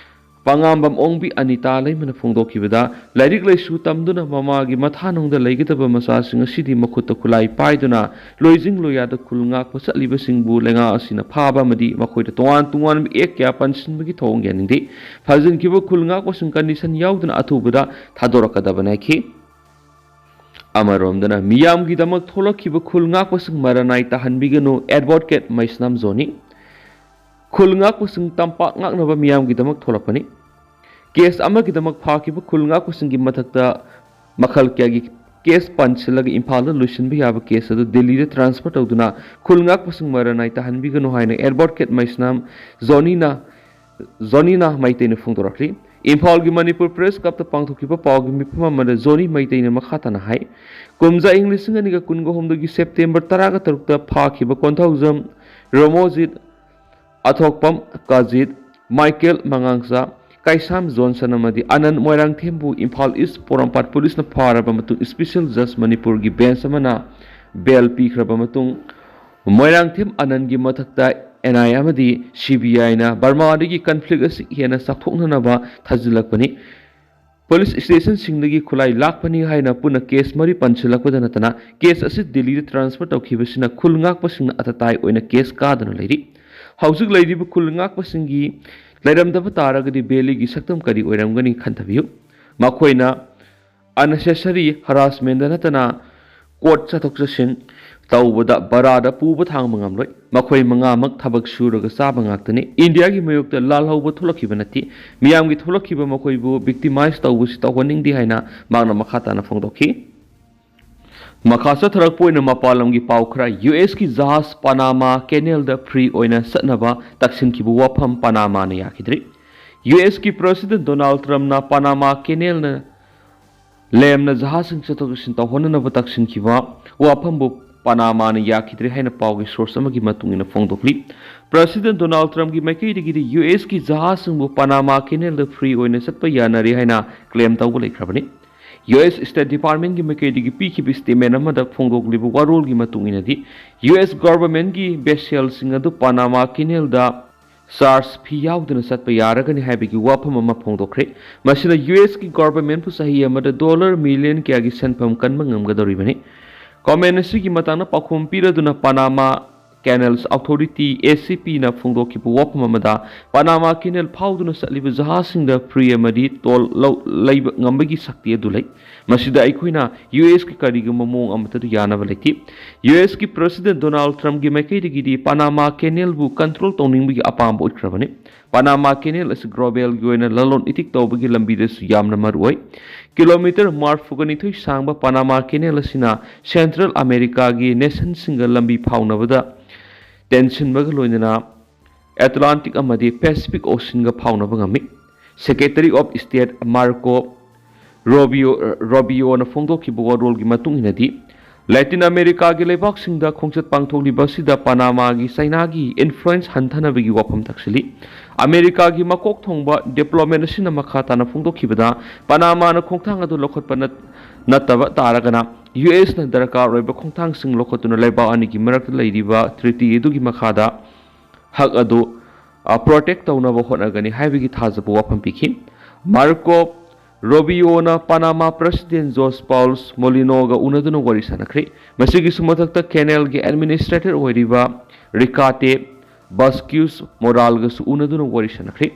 ꯄꯉꯥꯝꯕꯝ ꯑꯣꯡꯕꯤ ꯑꯅꯤꯇꯥ ꯂꯩꯃꯅ ꯐꯣꯡꯗꯣꯛꯈꯤꯕꯗ, ꯂꯥꯏꯔꯤꯛ ꯂꯥꯏꯁꯨ ꯇꯝꯗꯨꯅ ꯃꯃꯥꯒꯤ ꯃꯊꯥꯅꯨꯡꯗ ꯂꯩꯒꯗꯕ ꯃꯆꯥꯁꯤꯡ ꯑꯁꯤꯗꯤ ꯃꯈꯨꯠꯇ ꯈꯨꯠꯂꯥꯏ ꯄꯥꯏꯗꯨꯅ ꯂꯣꯏꯖꯤꯡ ꯂꯣꯏꯌꯥꯗ ꯈꯨꯜ ꯉꯥꯛꯄ ꯆꯠꯂꯤꯕꯁꯤꯡꯕꯨ ꯂꯩꯉꯥꯛ ꯑꯁꯤꯅ ꯐꯥꯕ ꯑꯃꯗꯤ ꯃꯈꯣꯏꯗ ꯇꯣꯉꯥꯟ ꯇꯣꯉꯥꯟꯕ act ꯀꯌꯥ ꯄꯟꯁꯤꯟꯕꯒꯤ ꯊꯧꯑꯣꯡ ꯌꯥꯅꯤꯡꯗꯦ꯫ ꯐꯥꯖꯤꯟꯈꯤꯕ ꯈꯨꯜ ꯉꯥꯛꯄꯁꯤꯡ condition ꯌꯥꯎꯗꯅ ꯑꯊꯨꯕꯗ ꯊꯥꯗꯣꯔꯛꯀꯗꯕꯅꯤ ꯍꯥꯏꯈꯤ꯫ ꯑꯃꯔꯣꯝꯗꯅ ꯃꯤꯌꯥꯝꯒꯤꯗꯃꯛ ꯊꯣꯛꯂꯛꯈꯤꯕ ꯈꯨꯜ ꯉꯥꯛꯄꯁꯤꯡ ꯃꯔꯅꯥꯏ ꯇꯥꯍꯟꯕꯤꯒꯅꯨ, advocate ꯃꯩꯁꯅꯥꯝ ꯖꯣꯅꯤ꯫ ꯈꯨꯜ ꯉꯥꯛꯄꯁꯤꯡ ꯇꯝꯄꯥꯛ ꯉꯥꯛꯅꯕ ꯃꯤꯌꯥꯝꯒꯤꯗꯃꯛ ꯊꯣꯛꯂꯛꯄꯅꯤ꯫ Case ꯑꯃꯒꯤꯗꯃꯛ ꯐꯥꯈꯤꯕ ꯈꯨꯜ ꯉꯥꯛꯄꯁꯤꯡꯒꯤ ꯃꯊꯛꯇ ꯃꯈꯜ ꯀꯌꯥꯒꯤ ꯀꯦꯁ ꯄꯟꯁꯤꯜꯂꯒ ꯏꯝꯐꯥꯜꯗ ꯂꯣꯏꯁꯤꯟꯕ ꯌꯥꯕ ꯀꯦꯁ ꯑꯗꯨ ꯗꯤꯜꯂꯤꯗ ꯇ꯭ꯔꯥꯟꯁꯐꯔ ꯇꯧꯗꯨꯅ ꯈꯨꯜ ꯉꯥꯛꯄꯁꯤꯡ ꯃꯔꯅꯥꯏ ꯇꯥꯍꯟꯕꯤꯒꯅꯨ ꯍꯥꯏꯅ ꯑꯦꯗꯚꯣꯀꯦꯠ ꯃꯩꯁꯅꯥꯝ ꯖꯣꯅꯤꯅ, ꯖꯣꯅꯤꯅ ꯃꯩꯇꯩꯅ ꯐꯣꯡꯗꯣꯔꯛꯂꯤ꯫ ꯏꯝꯐꯥꯜꯒꯤ ꯃꯅꯤꯄꯨꯔ ꯄ꯭ꯔꯦꯁ ꯀ꯭ꯂꯕꯇ ꯄꯥꯡꯊꯣꯛꯈꯤꯕ ꯄꯥꯎꯒꯤ ꯃꯤꯐꯝ ꯑꯃꯗ ꯖꯣꯅꯤ ꯃꯩꯇꯩꯅ ꯃꯈꯥ ꯇꯥꯅ ꯍꯥꯏ, ꯀꯨꯝꯖꯥ ꯏꯪ ꯂꯤꯁꯤꯡ ꯑꯅꯤꯒ ꯀꯨꯟꯒ ꯍꯨꯝꯗꯣꯏꯒꯤ ꯁꯦꯞꯇꯦꯝꯕꯔ ꯇꯔꯥꯒ ꯇꯔꯨꯛꯇ ꯐꯥꯈꯤꯕ ꯀꯣꯟꯊꯧꯖꯝ ꯔꯣꯃꯣꯖꯤꯠ, ꯑꯊꯣꯛꯄꯝ ꯀꯥꯖꯤꯠ, ꯃꯥꯏꯀꯦꯜ ꯃꯉꯥꯡꯆꯥ, ꯀꯩꯁꯥꯝ ꯖꯣꯟꯁꯟ ꯑꯃꯗꯤ ꯑꯅꯟ ꯃꯣꯏꯔꯥꯡꯊꯦꯝꯕꯨ ꯏꯝꯐꯥꯜ ꯏꯁ ꯄꯣꯔꯣꯝꯄꯥꯠ ꯄꯨꯂꯤꯁꯅ ꯐꯥꯔꯕ ꯃꯇꯨꯡ ꯏꯁꯄꯤꯁꯦꯜ ꯖꯁ ꯃꯅꯤꯄꯨꯔꯒꯤ ꯕꯦꯟꯁ ꯑꯃꯅ ꯕꯦꯜ ꯄꯤꯈ꯭ꯔꯕ ꯃꯇꯨꯡ ꯃꯣꯏꯔꯥꯡꯊꯦꯝ ꯑꯅꯟꯒꯤ ꯃꯊꯛꯇ ꯑꯦꯟ ꯑꯥꯏ ꯑꯦ ꯑꯃꯗꯤ ꯁꯤ ꯕꯤ ꯑꯥꯏꯅ ꯕꯔꯃꯥꯗꯒꯤ ꯀꯟꯐ꯭ꯂꯤꯛ ꯑꯁꯤ ꯍꯦꯟꯅ ꯆꯥꯎꯊꯣꯛꯅꯅꯕ ꯊꯥꯖꯤꯜꯂꯛꯄꯅꯤ꯫ ꯄꯨꯂꯤꯁ ꯁ꯭ꯇꯦꯁꯟꯁꯤꯡꯗꯒꯤ ꯈꯨꯠꯂꯥꯏ ꯂꯥꯛꯄꯅꯤ ꯍꯥꯏꯅ ꯄꯨꯟꯅ ꯀꯦꯁ ꯃꯔꯤ ꯄꯟꯁꯤꯜꯂꯛꯄꯗ ꯅꯠꯇꯅ ꯀꯦꯁ ꯑꯁꯤ ꯗꯤꯜꯂꯤꯗ ꯇ꯭ꯔꯥꯟꯁꯐꯔ ꯇꯧꯈꯤꯕꯁꯤꯅ ꯈꯨꯜ ꯉꯥꯛꯄꯁꯤꯡꯅ ꯑꯇꯇꯥꯏ ꯑꯣꯏꯅ ꯀꯦꯁ ꯀꯥꯗꯨꯅ ꯂꯩꯔꯤ꯫ ꯍꯧꯖꯤꯛ ꯂꯩꯔꯤꯕ ꯈꯨꯜ ꯉꯥꯛꯄꯁꯤꯡꯒꯤ ꯂꯩꯔꯝꯗꯕ ꯇꯥꯔꯒꯗꯤ ꯕꯦꯂꯤꯒꯤ ꯁꯛꯇꯝ ꯀꯔꯤ ꯑꯣꯏꯔꯝꯒꯅꯤ ꯈꯟꯊꯕꯤꯌꯨ꯫ ꯃꯈꯣꯏꯅ unnecessary harassment ꯅꯠꯇꯅ ꯀꯣꯔꯠ ꯆꯠꯊꯣꯛ ꯆꯠꯁꯤꯟ ꯇꯧꯕꯗ ꯕꯔꯥꯗ ꯄꯨꯕ ꯊꯥꯡꯕ ꯉꯝꯂꯣꯏ꯫ ꯃꯈꯣꯏ ꯃꯉꯥꯃꯛ ꯊꯕꯛ ꯁꯨꯔꯒ ꯆꯥꯕ ꯉꯥꯛꯇꯅꯤ꯫ ꯏꯟꯗꯤꯌꯥꯒꯤ ꯃꯥꯌꯣꯛꯇ ꯂꯥꯜꯍꯧꯕ ꯊꯣꯛꯂꯛꯈꯤꯕ ꯅꯠꯇꯦ꯫ ꯃꯤꯌꯥꯝꯒꯤ ꯊꯣꯛꯂꯛꯈꯤꯕ ꯃꯈꯣꯏꯕꯨ ꯚꯤꯛꯇꯤꯃꯥꯏꯖ ꯇꯧꯕꯁꯤ ꯇꯧꯍꯟꯅꯤꯡꯗꯦ ꯍꯥꯏꯅ ꯃꯍꯥꯛꯅ ꯃꯈꯥ ꯇꯥꯅ ꯐꯣꯡꯗꯣꯛꯈꯤ꯫ ꯃꯈꯥ ꯆꯠꯊꯔꯛꯄ ꯑꯣꯏꯅ ꯃꯄꯥꯟ ꯂꯝꯒꯤ ꯄꯥꯎ ꯈꯔ, ꯌꯨ ꯑꯦꯁꯀꯤ ꯖꯍꯥꯖ ꯄꯅꯥꯃꯥ ꯀꯦꯅꯦꯜꯗ ꯐ꯭ꯔꯤ ꯑꯣꯏꯅ ꯆꯠꯅꯕ ꯇꯛꯁꯤꯟꯈꯤꯕ ꯋꯥꯐꯝ ꯄꯅꯥꯃꯥꯅ ꯌꯥꯈꯤꯗ꯭ꯔꯤ꯫ ꯌꯨ ꯑꯦꯁꯀꯤ ꯄ꯭ꯔꯦꯁꯤꯗꯦꯟ ꯗꯣꯅꯥꯜꯗ ꯇ꯭ꯔꯝꯞꯅ ꯄꯅꯥꯃꯥ ꯀꯦꯅꯦꯜꯅ ꯂꯦꯝꯅ ꯖꯍꯥꯖꯁꯤꯡ ꯆꯠꯊꯣꯛ ꯆꯠꯁꯤꯟ ꯇꯧꯍꯟꯅꯅꯕ ꯇꯛꯁꯤꯟꯈꯤꯕ ꯋꯥꯐꯝꯕꯨ ꯄꯅꯥꯃꯥꯅ ꯌꯥꯈꯤꯗ꯭ꯔꯦ ꯍꯥꯏꯅ ꯄꯥꯎꯒꯤ ꯁꯣꯔꯁ ꯑꯃꯒꯤ ꯃꯇꯨꯡ ꯏꯟꯅ ꯐꯣꯡꯗꯣꯛꯂꯤ꯫ ꯄ꯭ꯔꯦꯁꯤꯗꯦꯟ ꯗꯣꯅꯥꯜꯗ ꯇ꯭ꯔꯝꯞꯀꯤ ꯃꯥꯏꯀꯩꯗꯒꯤꯗꯤ ꯌꯨ ꯑꯦꯁꯀꯤ ꯖꯍꯥꯖꯁꯤꯡꯕꯨ ꯄꯅꯥꯃꯥ ꯀꯦꯅꯦꯜꯗ ꯐ꯭ꯔꯤ ꯑꯣꯏꯅ ꯆꯠꯄ ꯌꯥꯅꯔꯦ ꯍꯥꯏꯅ ꯀ꯭ꯂꯦꯝ ꯇꯧꯕ ꯂꯩꯈ꯭ꯔꯕꯅꯤ꯫ ꯌꯨ ꯑꯦꯁ ꯁ꯭ꯇꯦꯠ ꯗꯤꯄꯥꯔꯠꯃꯦꯟꯒꯤ ꯃꯥꯏꯀꯩꯗꯒꯤ ꯄꯤꯈꯤꯕ ꯁ꯭ꯇꯦꯠꯃꯦꯟ ꯑꯃꯗ ꯐꯣꯡꯗꯣꯛꯂꯤꯕ ꯋꯥꯔꯣꯜꯒꯤ ꯃꯇꯨꯡ ꯏꯟꯅꯗꯤ, ꯌꯨ ꯑꯦꯁ ꯒꯚꯔꯟꯃꯦꯟꯠꯀꯤ ꯚꯦꯁꯦꯜꯁꯤꯡ ꯑꯗꯨ ꯄꯅꯥꯃꯥ ꯀꯦꯅꯦꯜꯗ ꯆꯥꯔꯖ ꯐꯤ ꯌꯥꯎꯗꯅ ꯆꯠꯄ ꯌꯥꯔꯒꯅꯤ ꯍꯥꯏꯕꯒꯤ ꯋꯥꯐꯝ ꯑꯃ ꯐꯣꯡꯗꯣꯛꯈ꯭ꯔꯦ꯫ ꯃꯁꯤꯅ ꯌꯨ ꯑꯦꯁꯀꯤ ꯒꯚꯔꯟꯃꯦꯟꯠꯄꯨ ꯆꯍꯤ ꯑꯃꯗ ꯗꯣꯂꯔ ꯃꯤꯂꯤꯌꯟ ꯀꯌꯥꯒꯤ ꯁꯦꯟꯐꯝ ꯀꯟꯕ ꯉꯝꯒꯗꯧꯔꯤꯕꯅꯤ꯫ ꯀꯃꯦꯟ ꯑꯁꯤꯒꯤ ꯃꯇꯥꯡꯗ ꯄꯥꯎꯈꯨꯝ ꯄꯤꯔꯗꯨꯅ ꯄꯅꯥꯃꯥ ꯀꯦꯅꯦꯜꯁ ꯑꯣꯊꯣꯔꯤꯇꯤ, ꯑꯦ ꯁꯤ ꯄꯤꯅ ꯐꯣꯡꯗꯣꯛꯈꯤꯕ ꯋꯥꯐꯝ ꯑꯃꯗ, ꯄꯅꯥꯃꯥ ꯀꯦꯅꯦꯜ ꯐꯥꯎꯗꯨꯅ ꯆꯠꯂꯤꯕ ꯖꯍꯥꯖꯁꯤꯡꯗ ꯐ꯭ꯔꯤ ꯑꯃꯗꯤ ꯇꯣꯜ ꯂꯧ-, ꯂꯩꯕ ꯉꯝꯕꯒꯤ ꯁꯛꯇꯤ ꯑꯗꯨ ꯂꯩ꯫ ꯃꯁꯤꯗ ꯑꯩꯈꯣꯏꯅ ꯌꯨ ꯑꯦꯁꯀꯤ ꯀꯔꯤꯒꯨꯝꯕ ꯃꯑꯣꯡ ꯑꯃꯠꯇꯗ ꯌꯥꯅꯕ ꯂꯩꯇꯦ꯫ ꯌꯨ ꯑꯦꯁꯀꯤ ꯄ꯭ꯔꯦꯁꯤꯗꯦꯟꯠ ꯗꯣꯅꯥꯜꯗ ꯇ꯭ꯔꯝꯞꯀꯤ ꯃꯥꯏꯀꯩꯗꯒꯤꯗꯤ ꯄꯅꯥꯃꯥ ꯀꯦꯅꯦꯜꯕꯨ ꯀꯟꯇ꯭ꯔꯣꯜ ꯇꯧꯅꯤꯡꯕꯒꯤ ꯑꯄꯥꯝꯕ ꯎꯠꯈ꯭ꯔꯕꯅꯤ꯫ ꯄꯅꯥꯃꯥ ꯀꯦꯅꯦꯜ ꯑꯁꯤ ꯒ꯭ꯂꯣꯕꯦꯜꯒꯤ ꯑꯣꯏꯅ ꯂꯂꯣꯟ ꯏꯇꯤꯛ ꯇꯧꯕꯒꯤ ꯂꯝꯕꯤꯗꯁꯨ ꯌꯥꯝꯅ ꯃꯔꯨ ꯑꯣꯏ꯫ ꯀꯤꯂꯣꯃꯤꯇꯔ ꯃꯔꯤꯐꯨꯒ ꯅꯤꯊꯣꯏ ꯁꯥꯡꯕ ꯄꯅꯥꯃꯥ ꯀꯦꯅꯦꯜ ꯑꯁꯤꯅ ꯁꯦꯟꯇ꯭ꯔꯦꯜ ꯑꯃꯦꯔꯤꯀꯥꯒꯤ ꯅꯦꯁꯟꯁꯤꯡꯒ ꯂꯝꯕꯤ ꯐꯥꯎꯅꯕꯗ ꯇꯦꯟꯁꯤꯟꯕꯒ ꯂꯣꯏꯅꯅ ꯑꯦꯠꯂꯥꯟꯇꯤꯛ ꯑꯃꯗꯤ ꯄꯦꯁꯤꯐꯤꯛ ꯑꯣꯁꯤꯟꯒ ꯐꯥꯎꯅꯕ ꯉꯝꯃꯤ꯫ ꯁꯦꯀ꯭ꯔꯦꯇꯔꯤ ꯑꯣꯐ ꯁ꯭ꯇꯦꯠ ꯃꯥꯔꯀꯣ ꯔꯣꯕꯤꯑꯣ, ꯔꯣꯕꯤꯑꯣꯅ ꯐꯣꯡꯗꯣꯛꯈꯤꯕ ꯋꯥꯔꯣꯜꯒꯤ ꯃꯇꯨꯡ ꯏꯟꯅꯗꯤ, ꯂꯦꯇꯤꯟ ꯑꯃꯦꯔꯤꯀꯥꯒꯤ ꯂꯩꯕꯥꯛꯁꯤꯡꯗ ꯈꯣꯡꯆꯠ ꯄꯥꯡꯊꯣꯛꯂꯤꯕ ꯑꯁꯤꯗ ꯄꯅꯥꯃꯥꯒꯤ ꯆꯥꯏꯅꯥꯒꯤ ꯏꯟꯐ꯭ꯂꯨꯌꯦꯟꯁ ꯍꯟꯊꯅꯕꯒꯤ ꯋꯥꯐꯝ ꯇꯥꯛꯁꯤꯜꯂꯤ꯫ ꯑꯃꯦꯔꯤꯀꯥꯒꯤ ꯃꯀꯣꯛ ꯊꯣꯡꯕ ꯗꯤꯄ꯭ꯂꯣꯃꯦꯠ ꯑꯁꯤꯅ ꯃꯈꯥ ꯇꯥꯅ ꯐꯣꯡꯗꯣꯛꯈꯤꯕꯗ, ꯄꯅꯥꯃꯥꯅ ꯈꯣꯡꯊꯥꯡ ꯑꯗꯨ ꯂꯧꯈꯠꯄ ꯅꯠ-, ꯅꯠꯇꯕ ꯇꯥꯔꯒꯅ, ꯌꯨ ꯑꯦꯁꯅ ꯗꯔꯀꯥꯔ ꯑꯣꯏꯕ ꯈꯣꯡꯊꯥꯡꯁꯤꯡ ꯂꯧꯈꯠꯇꯨꯅ ꯂꯩꯕꯥꯛ ꯑꯅꯤꯒꯤ ꯃꯔꯛꯇ ꯂꯩꯔꯤꯕ ꯇ꯭ꯔꯤꯇꯤ ꯑꯗꯨꯒꯤ ꯃꯈꯥꯗ ꯍꯛ ꯑꯗꯨ, ꯑ, ꯄ꯭ꯔꯣꯇꯦꯛ ꯇꯧꯅꯕ ꯍꯣꯠꯅꯒꯅꯤ ꯍꯥꯏꯕꯒꯤ ꯊꯥꯖꯕ ꯋꯥꯐꯝ ꯄꯤꯈꯤ꯫ ꯃꯥꯔꯀꯣ ꯔꯣꯕꯤꯑꯣꯅ ꯄꯅꯥꯃꯥ ꯄ꯭ꯔꯁꯤꯗꯦꯟ ꯖꯣꯁ ꯄꯥꯎꯜꯁ ꯃꯣꯂꯤꯅꯣꯒ ꯎꯅꯗꯨꯅ ꯋꯥꯔꯤ ꯁꯥꯅꯈ꯭ꯔꯦ꯫ ꯃꯁꯤꯒꯤꯁꯨ ꯃꯊꯛꯇ ꯀꯦꯅꯦꯜꯒꯤ ꯑꯦꯗꯃꯤꯅꯤꯁꯇ꯭ꯔꯦꯇꯔ ꯑꯣꯏꯔꯤꯕ ꯔꯤꯀꯥꯇꯦ ꯕꯁꯀ꯭ꯌꯨꯁ ꯃꯣꯔꯥꯜꯒꯁꯨ ꯎꯅꯗꯨꯅ ꯋꯥꯔꯤ ꯁꯥꯅꯈ꯭ꯔꯦ꯫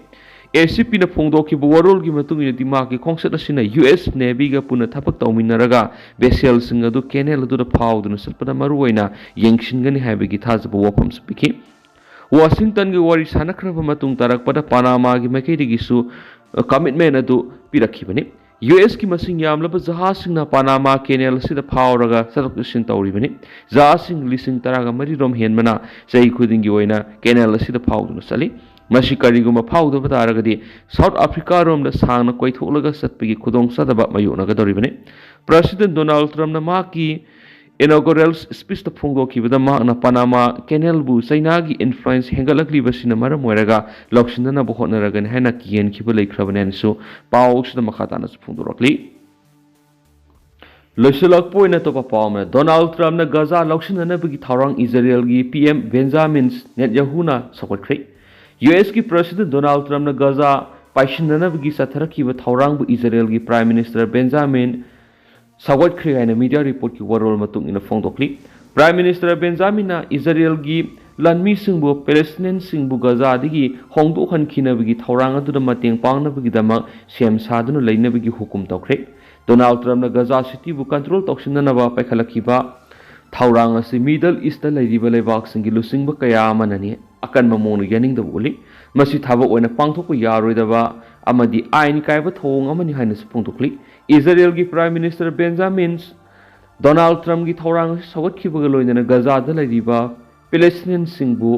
ꯑꯦ ꯁꯤ ꯄꯤꯅ ꯐꯣꯡꯗꯣꯛꯈꯤꯕ ꯋꯥꯔꯣꯜꯒꯤ ꯃꯇꯨꯡ ꯏꯟꯅꯗꯤ, ꯃꯍꯥꯛꯀꯤ ꯈꯣꯡꯆꯠ ꯑꯁꯤꯅ ꯌꯨ ꯑꯦꯁ ꯅꯦꯚꯤꯒ ꯄꯨꯟꯅ ꯊꯕꯛ ꯇꯧꯃꯤꯟꯅꯔꯒ ꯚꯦꯁꯦꯜꯁꯤꯡ ꯑꯗꯨ ꯀꯦꯅꯦꯜ ꯑꯗꯨꯗ ꯐꯥꯎꯗꯨꯅ ꯆꯠꯄꯗ ꯃꯔꯨꯑꯣꯏꯅ ꯌꯦꯡꯁꯤꯟꯒꯅꯤ ꯍꯥꯏꯕꯒꯤ ꯊꯥꯖꯕ ꯋꯥꯐꯝꯁꯨ ꯄꯤꯈꯤ꯫ ꯋꯥꯁꯤꯡꯇꯟꯒꯤ ꯋꯥꯔꯤ ꯁꯥꯟꯅꯈ꯭ꯔꯕ ꯃꯇꯨꯡ ꯇꯥꯔꯛꯄꯗ ꯄꯅꯥꯃꯥꯒꯤ ꯃꯥꯏꯀꯩꯗꯒꯤꯁꯨ, ꯑ, ꯀꯃꯤꯠꯃꯦꯟ ꯑꯗꯨ ꯄꯤꯔꯛꯈꯤꯕꯅꯤ꯫ ꯌꯨ ꯑꯦꯁꯀꯤ ꯃꯁꯤꯡ ꯌꯥꯝꯂꯕ ꯖꯍꯥꯖꯁꯤꯡꯅ ꯄꯅꯥꯃꯥ ꯀꯦꯅꯦꯜ ꯑꯁꯤꯗ ꯐꯥꯎꯔꯒ ꯆꯠꯊꯣꯛ ꯆꯠꯁꯤꯟ ꯇꯧꯔꯤꯕꯅꯤ꯫ ꯖꯍꯥꯖꯁꯤꯡ ꯂꯤꯁꯤꯡ ꯇꯔꯥꯒ ꯃꯔꯤ ꯔꯣꯝ ꯍꯦꯟꯕꯅ ꯆꯍꯤ ꯈꯨꯗꯤꯡꯒꯤ ꯑꯣꯏꯅ ꯀꯦꯅꯦꯜ ꯑꯁꯤꯗ ꯐꯥꯎꯗꯨꯅ ꯆꯠꯂꯤ꯫ ꯃꯁꯤ ꯀꯔꯤꯒꯨꯝꯕ ꯐꯥꯎꯗꯕ ꯇꯥꯔꯒꯗꯤ, ꯁꯥꯎꯠ ꯑꯐ꯭ꯔꯤꯀꯥ ꯔꯣꯝꯗ ꯁꯥꯡꯅ ꯀꯣꯏꯊꯣꯛꯂꯒ ꯆꯠꯄꯒꯤ ꯈꯨꯗꯣꯡꯆꯥꯗꯕ ꯃꯥꯌꯣꯛꯅꯒꯗꯧꯔꯤꯕꯅꯤ꯫ ꯄ꯭ꯔꯁꯤꯗꯦꯟ ꯗꯣꯅꯥꯜꯗ ꯇ꯭ꯔꯝꯞꯅ ꯃꯍꯥꯛꯀꯤ ꯏꯅꯣꯒꯣꯔꯦꯜ ꯁ꯭ꯄꯤꯆꯇ ꯐꯣꯡꯗꯣꯛꯈꯤꯕꯗ, ꯃꯍꯥꯛꯅ ꯄꯅꯥꯃꯥ ꯀꯦꯅꯦꯜꯕꯨ ꯆꯩꯅꯥꯒꯤ ꯏꯟꯐ꯭ꯂꯨꯌꯦꯟꯁ ꯍꯦꯟꯒꯠꯂꯛꯂꯤꯕꯁꯤꯅ ꯃꯔꯝ ꯑꯣꯏꯔꯒ ꯂꯧꯁꯤꯟꯅꯅꯕ ꯍꯣꯠꯅꯔꯒꯅꯤ ꯍꯥꯏꯅ ꯀꯤꯍꯟꯈꯤꯕ ꯂꯩꯈ꯭ꯔꯕꯅꯤ ꯍꯥꯏꯅꯁꯨ ꯄꯥꯎ ꯑꯁꯤꯗ ꯃꯈꯥ ꯇꯥꯅꯁꯨ ꯐꯣꯡꯗꯣꯔꯛꯂꯤ꯫ ꯂꯣꯏꯁꯤꯜꯂꯛꯄ ꯑꯣꯏꯅ ꯑꯇꯣꯞꯄ ꯄꯥꯎ ꯑꯃꯅ, ꯗꯣꯅꯥꯜꯗ ꯇ꯭ꯔꯝꯞꯅ ꯒꯖꯥ ꯂꯧꯁꯤꯟꯅꯅꯕꯒꯤ ꯊꯧꯔꯥꯡ ꯏꯖꯔꯦꯜꯒꯤ ꯄꯤ ꯑꯦꯝ ꯕꯦꯟꯖꯥꯃꯤꯟ ꯅꯦꯠꯌꯥꯍꯨꯅ ꯁꯧꯒꯠꯈ꯭ꯔꯦ꯫ ꯌꯨ ꯑꯦꯁꯀꯤ ꯄ꯭ꯔꯁꯤꯗꯦꯟ ꯗꯣꯅꯥꯜꯗ ꯇ꯭ꯔꯝꯞꯅ ꯒꯖꯥ ꯄꯥꯏꯁꯤꯟꯅꯅꯕꯒꯤ ꯆꯠꯊꯔꯛꯈꯤꯕ ꯊꯧꯔꯥꯡꯕꯨ ꯏꯖꯔꯦꯜꯒꯤ ꯄ꯭ꯔꯥꯏꯝ ꯃꯤꯅꯤꯁꯇꯔ ꯕꯦꯟꯖꯥꯃꯤꯟ ꯁꯧꯒꯠꯈ꯭ꯔꯦ ꯍꯥꯏꯅ ꯃꯤꯗꯤꯌꯥ ꯔꯤꯄꯣꯔꯠꯀꯤ ꯋꯥꯔꯣꯜ ꯃꯇꯨꯡ ꯏꯟꯅ ꯐꯣꯡꯗꯣꯛꯂꯤ꯫ ꯄ꯭ꯔꯥꯏꯝ ꯃꯤꯅꯤꯁꯇꯔ ꯕꯦꯟꯖꯥꯃꯤꯟꯅ ꯏꯖꯔꯦꯜꯒꯤ ꯂꯥꯟꯃꯤꯁꯤꯡꯕꯨ ꯄꯦꯂꯦꯁꯇꯤꯅꯤꯌꯟꯁꯤꯡꯕꯨ ꯒꯖꯥꯗꯒꯤ ꯍꯣꯡꯗꯣꯛꯍꯟꯈꯤꯅꯕꯒꯤ ꯊꯧꯔꯥꯡ ꯑꯗꯨꯗ ꯃꯇꯦꯡ ꯄꯥꯡꯅꯕꯒꯤꯗꯃꯛ ꯁꯦꯝ ꯁꯥꯗꯨꯅ ꯂꯩꯅꯕꯒꯤ ꯍꯨꯀꯨꯝ ꯇꯧꯈ꯭ꯔꯦ꯫ ꯗꯣꯅꯥꯜꯗ ꯇ꯭ꯔꯝꯞꯅ ꯒꯖꯥ ꯁꯤꯇꯤꯕꯨ ꯀꯟꯇ꯭ꯔꯣꯜ ꯇꯧꯁꯤꯟꯅꯅꯕ ꯄꯥꯏꯈꯠꯂꯛꯈꯤꯕ ꯊꯧꯔꯥꯡ ꯑꯁꯤ ꯃꯤꯗꯜ ꯏꯁꯇ ꯂꯩꯔꯤꯕ ꯂꯩꯕꯥꯛꯁꯤꯡꯒꯤ ꯂꯨꯆꯤꯡꯕ ꯀꯌꯥ ꯑꯃꯅꯅꯤ ꯑꯀꯟꯕ ꯃꯑꯣꯡꯗ ꯌꯥꯅꯤꯡꯗꯕ ꯎꯠꯂꯤ꯫ ꯃꯁꯤ ꯊꯕꯛ ꯑꯣꯏꯅ ꯄꯥꯡꯊꯣꯛꯄ ꯌꯥꯔꯣꯏꯗꯕ ꯑꯃꯗꯤ ꯑꯥꯏꯟ ꯀꯥꯏꯕ ꯊꯧꯑꯣꯡ ꯑꯃꯅꯤ ꯍꯥꯏꯅꯁꯨ ꯐꯣꯡꯗꯣꯛꯂꯤ꯫ ꯏꯖꯔꯦꯜꯒꯤ Prime Minister Benjamin Donald Trumpꯀꯤ ꯊꯧꯔꯥꯡ ꯑꯁꯤ ꯁꯧꯒꯠꯈꯤꯕꯒ ꯂꯣꯏꯅꯅ ꯒꯖꯥꯗ ꯂꯩꯔꯤꯕ ꯄꯦꯂꯦꯁꯇꯤꯅꯤꯌꯟꯁꯤꯡꯕꯨ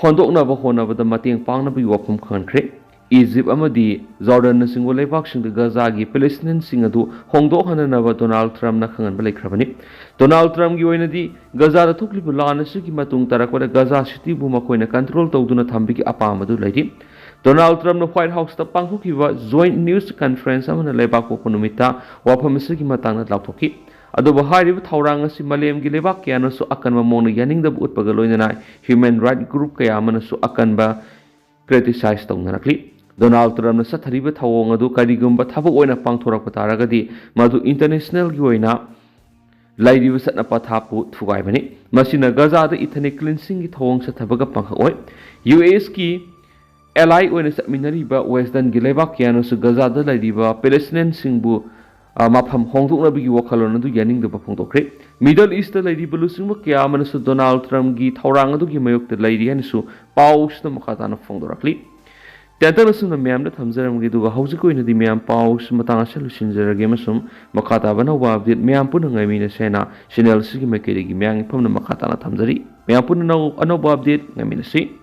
ꯍꯣꯟꯗꯣꯛꯅꯕ ꯍꯣꯠꯅꯕꯗ ꯃꯇꯦꯡ ꯄꯥꯡꯅꯕꯒꯤ ꯋꯥꯐꯝ ꯈꯪꯍꯟꯈ꯭ꯔꯦ꯫ ꯏꯖꯤꯞ ꯑꯃꯗꯤ ꯖꯣꯔꯗꯟꯅꯆꯤꯡꯕ ꯂꯩꯕꯥꯛꯁꯤꯡꯗ ꯒꯖꯥꯒꯤ ꯄꯦꯂꯦꯁꯇꯤꯅꯤꯌꯟꯁꯤꯡ ꯑꯗꯨ ꯍꯣꯡꯗꯣꯛꯍꯟꯅꯅꯕ ꯗꯣꯅꯥꯜꯗ ꯇ꯭ꯔꯝꯞꯅ ꯈꯪꯍꯟꯕ ꯂꯩꯈ꯭ꯔꯕꯅꯤ꯫ ꯗꯣꯅꯥꯜꯗ ꯇ꯭ꯔꯝꯞꯀꯤ ꯑꯣꯏꯅꯗꯤ ꯒꯖꯥꯗ ꯊꯣꯛꯂꯤꯕ ꯂꯥꯟ ꯑꯁꯤꯒꯤ ꯃꯇꯨꯡ ꯇꯥꯔꯛꯄꯗ ꯒꯖꯥ ꯁꯤꯇꯤꯕꯨ ꯃꯈꯣꯏꯅ ꯀꯟꯇ꯭ꯔꯣꯜ ꯇꯧꯗꯨꯅ ꯊꯝꯕꯒꯤ ꯑꯄꯥꯝꯕꯗꯨ ꯂꯩꯔꯤ꯫ ꯗꯣꯅꯥꯜꯗ ꯇ꯭ꯔꯝꯞꯅ ꯋꯥꯏꯠ ꯍꯥꯎꯁꯇ ꯄꯥꯡꯊꯣꯛꯈꯤꯕ ꯖꯣꯏꯟꯠ ꯅ꯭ꯌꯨꯁ ꯀꯟꯐꯔꯦꯟꯁ ꯑꯃꯅ ꯂꯩꯕꯥꯛꯄꯣꯛꯄ ꯅꯨꯃꯤꯠꯇ ꯋꯥꯐꯝ ꯑꯁꯤꯒꯤ ꯃꯇꯥꯡꯗ ꯂꯥꯎꯊꯣꯛꯈꯤ꯫ ꯑꯗꯨꯕꯨ ꯍꯥꯏꯔꯤꯕ ꯊꯧꯔꯥꯡ ꯑꯁꯤ ꯃꯥꯂꯦꯝꯒꯤ ꯂꯩꯕꯥꯛ ꯀꯌꯥꯅꯁꯨ ꯑꯀꯟꯕ ꯃꯑꯣꯡꯗ ꯌꯥꯅꯤꯡꯗꯕ ꯎꯠꯄꯒ ꯂꯣꯏꯅꯅ ꯍ꯭ꯌꯨꯃꯦꯟ ꯔꯥꯏꯠ ꯒ꯭ꯔꯨꯞ ꯀꯌꯥ ꯑꯃꯅꯁꯨ ꯑꯀꯟꯕ ꯀ꯭ꯔꯤꯇꯤꯁꯥꯏꯖ ꯇꯧꯅꯔꯛꯂꯤ꯫ ꯗꯣꯅꯥꯜꯗ ꯇ꯭ꯔꯝꯞꯅ ꯆꯠꯊꯔꯤꯕ ꯊꯧꯑꯣꯡ ꯑꯗꯨ ꯀꯔꯤꯒꯨꯝꯕ ꯊꯕꯛ ꯑꯣꯏꯅ ꯄꯥꯡꯊꯣꯔꯛꯄ ꯇꯥꯔꯒꯗꯤ ꯃꯗꯨ ꯏꯟꯇꯔꯅꯦꯁꯅꯦꯜꯒꯤ ꯑꯣꯏꯅ ꯂꯩꯔꯤꯕ ꯆꯠꯅ ꯄꯊꯥꯞꯄꯨ ꯊꯨꯒꯥꯏꯕꯅꯤ꯫ ꯃꯁꯤꯅ ꯒꯖꯥꯗ ꯏꯊꯅꯤꯛ ꯀ꯭ꯂꯤꯟꯁꯤꯡꯒꯤ ꯊꯧꯑꯣꯡ ꯆꯠꯊꯕꯒ ꯄꯥꯡꯈꯛ ꯑꯣꯏ꯫ ꯌꯨ ꯑꯦꯁꯀꯤ ꯑꯦꯂꯥꯏ ꯑꯣꯏꯅ ꯆꯠꯃꯤꯟꯅꯔꯤꯕ ꯋꯦꯁꯇꯔꯟꯒꯤ ꯂꯩꯕꯥꯛ ꯀꯌꯥꯅꯁꯨ ꯒꯖꯥꯗ ꯂꯩꯔꯤꯕ ꯄꯦꯂꯦꯁꯇꯤꯅꯤꯌꯟꯁꯤꯡꯕꯨ, ꯑ, ꯃꯐꯝ ꯍꯣꯡꯗꯣꯛꯅꯕꯒꯤ ꯋꯥꯈꯜꯂꯣꯟ ꯑꯗꯨ ꯌꯥꯅꯤꯡꯗꯕ ꯐꯣꯡꯗꯣꯛꯈ꯭ꯔꯦ꯫ ꯃꯤꯗꯜ ꯏꯁꯇ ꯂꯩꯔꯤꯕ ꯂꯨꯆꯤꯡꯕ ꯀꯌꯥ ꯑꯃꯅꯁꯨ ꯗꯣꯅꯥꯜꯗ ꯇ꯭ꯔꯝꯞꯀꯤ ꯊꯧꯔꯥꯡ ꯑꯗꯨꯒꯤ ꯃꯥꯌꯣꯛꯇ ꯂꯩꯔꯤ ꯍꯥꯏꯅꯁꯨ ꯄꯥꯎꯁꯤꯗ ꯃꯈꯥ ꯇꯥꯅ ꯐꯣꯡꯗꯣꯔꯛꯂꯤ꯫ ꯇꯦꯟꯇꯛꯅ ꯁꯨꯝꯅ ꯃꯌꯥꯝꯗ ꯊꯝꯖꯔꯝꯒꯦ, ꯑꯗꯨꯒ ꯍꯧꯖꯤꯛꯀꯤ ꯑꯣꯏꯅꯗꯤ ꯃꯌꯥꯝ ꯄꯥꯎꯁꯤ ꯃꯇꯥꯡ ꯑꯁꯤꯗ ꯂꯣꯏꯁꯤꯟꯖꯔꯒꯦ ꯑꯃꯁꯨꯡ ꯃꯈꯥ ꯇꯥꯕ ꯑꯅꯧꯕ ꯑꯞꯗꯦꯠ ꯃꯌꯥꯝ ꯄꯨꯟꯅ ꯉꯥꯏꯃꯤꯟꯅꯁꯦ ꯍꯥꯏꯅ ꯆꯦꯅꯦꯜ ꯑꯁꯤꯒꯤ ꯃꯥꯏꯀꯩꯗꯒꯤ ꯃꯌꯥꯝꯒꯤ ꯐꯝꯅ ꯃꯈꯥ ꯇꯥꯅ ꯊꯝꯖꯔꯤ꯫ ꯃꯌꯥꯝ ꯄꯨꯟꯅ ꯑꯅꯧ-, ꯑꯅꯧꯕ ꯑꯞꯗꯦꯠ ꯉꯥꯏꯃꯤꯟꯅꯁꯤ꯫